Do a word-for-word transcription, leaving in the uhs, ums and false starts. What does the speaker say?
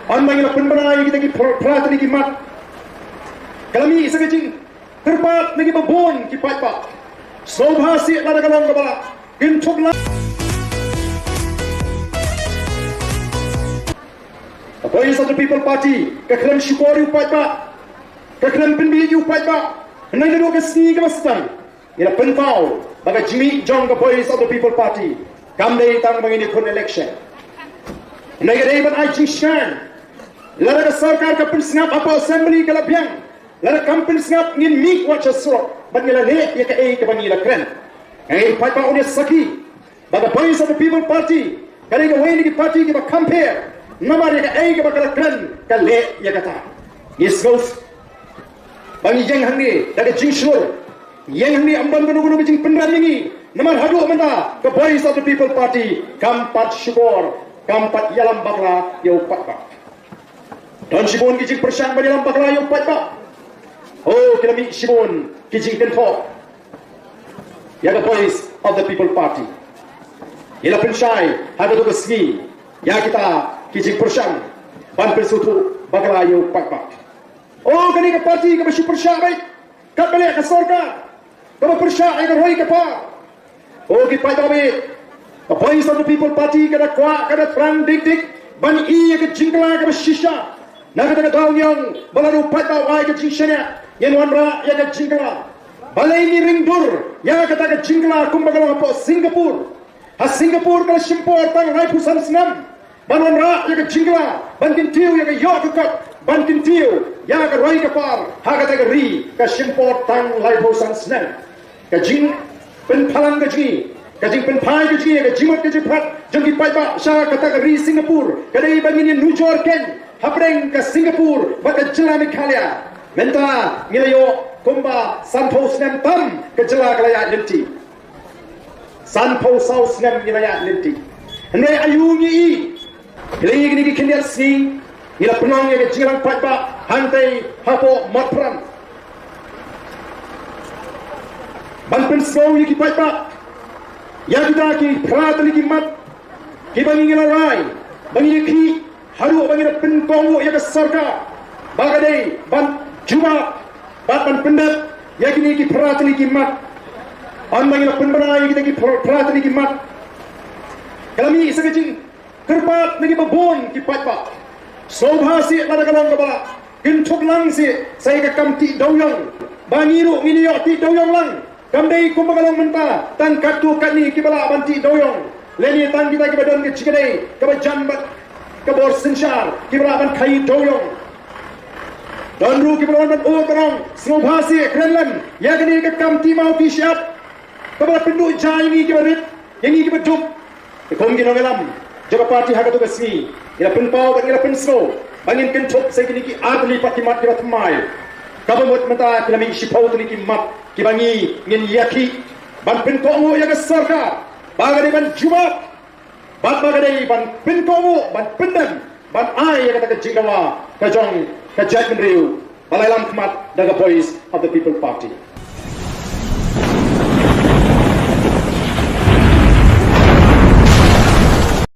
Ynda ngi la pynbna ïa kita ki phra-, phra tylli ki mat, ka la mih sa ka jingkyrpad na kiba bun ki paidbah. Sngewbha seh lada ka long kaba la kynthup lang. Ka Voice of the People Party ka khlem shukor ïa u paidbah, ka khlem pynbieit ïa u paidbah. Hynrei naduh ka sngi kaba sdang ngi la pynpaw ba ka jingmih jong ka Voice of the People Party kam dei tang ba ngin ïakhun election. Hynrei ka dei ban ai jingshngaiñ. Lada ka sorkar ka pynsngap hapoh Assembly ka la biang, lada kam pynsngap ngin mih wat sha surok bad ngi la leh ïa kaei kaba ngi la kren. Nga ngeit paidbah un ïa sakhi ba ka Voice of the People Party ka dei kawei na ki party kiba kham pher, namar ïa kaei kaba ka la kren ka leh ïa kata. Ngi sngewsih ba ngi ïeng hangne da ka jingshlur, ïeng hangne ym don kano kano ka jingpynrem ïa ngi, namar haduh mynta ka Voice of the People Party kam pat shukor, kam pat ïalam bakla ïa u paidbah. Don shibun ki jingpyrshang ban ïalam bakla ïa u paidbah. Oh, ki la mih shibun ki jingkynthoh ïa ka Voice of the People Party. Ngi la pynshai ha kato ka sngi ïa kita ki jingpyrshang ban pynsngewthuh bakla ïa u paidbah. Oh, kane ka party kaba shu pyrshah beit, katba leh ka sorkar, kaba pyrshah ïa ka roi ka par. Oh, ki paidbah, ka Voice of the People Party ka da kwah, ka da thrang dik dik ban ïoh ïa ka jingkylla kaba shisha. Na kata ka daw ngi ong ba lada u paidbah u ai ka jingshaniah, ngin wanrah ïa ka jingkylla. Balei ngi ring dur ïa kata ka jingkylla kumba ka long hapoh Singapore? Ha Singapore ka la shim por tang laiphew san snem ban wanrah ïa ka jingkylla, ban kyntiew ïa ka ïoh ka kot, ban kyntiew ïa ka roi ka par ha kata ka ri, ka shim por tang laiphew san snem. Ka jingpynphalang ka jong ngi, ka jingpynphai ka jong ngi ïa ka jingmut ka jingpyrkhat jong ki paidbah sha kata ka ri Singapore ka dei ba ngin ïa nujor keiñ hapdeng ka Singapore bad ka jylla Meghalaya. Mynta ngi la ïoh kumba sanphew snem tam ka jylla ka la ïaid lynti. Sanphew saw snem ngi la ïaid lynti. Hynrei aïu ngi i? Hynrei kine ki khyndiat sngi ngi la pynlong ïa ka jingïalang paidbah hangtei hapoh Motphran ban pynsngew ïa ki paidbah ïa kita ki phra tylli ki mat kiba ngi la rai ba ngi ïa khih haduh ba ngi la pynkohnguh ïa ka sorkar ba ka dei ban jubab bad ban pyndep ïa kine ki phra tylli ki mat. Ynda ngi la pynbna ïa kita ki phra, phra tylli ki mat, ka la mih sa ka jingkyrpad na kiba bun ki paidbah. Sngewbha seh lada ka long kaba la kynthup lang seh sa ïa ka kam tih dewïong ba ngi ruh ngin ïoh tih dewïong lang. Kam dei kumba ka long mynta, tang katto katne kiba lah ban tih dewïong. Lane tang kita kiba don ka jingkadei kaba jan bad ka bor synshar kiba lah ban khaïi dewïong. Don ruh kiba lah ban ong, ban ong sngewbha seh kren lem ïa kane ka kam tih maw tih shyiap kaba la pynduh ja ïa ngi kiba rit, ïa ngi kiba duk. Te kum ki nongïalam jong ka party ha kato ka sngi ngi la pynpaw bad ngi la pynsngew ba ngin kynthup sa ïa kine ki ar tylli pat ki mat kiba thymmai. Kaba mut mynta ki la mih shiphew tylli ki mat kiba ngi ngin ïa khih ban pynkohnguh ïa ka sorkar ba ka dei ban jubab bad ba ka dei ban pynkohnguh, ban pyndem, ban ai ïa kata ka jingdawa ka jong ka jaitbynriew ba la ïalam khmat da ka Voice of the People Party.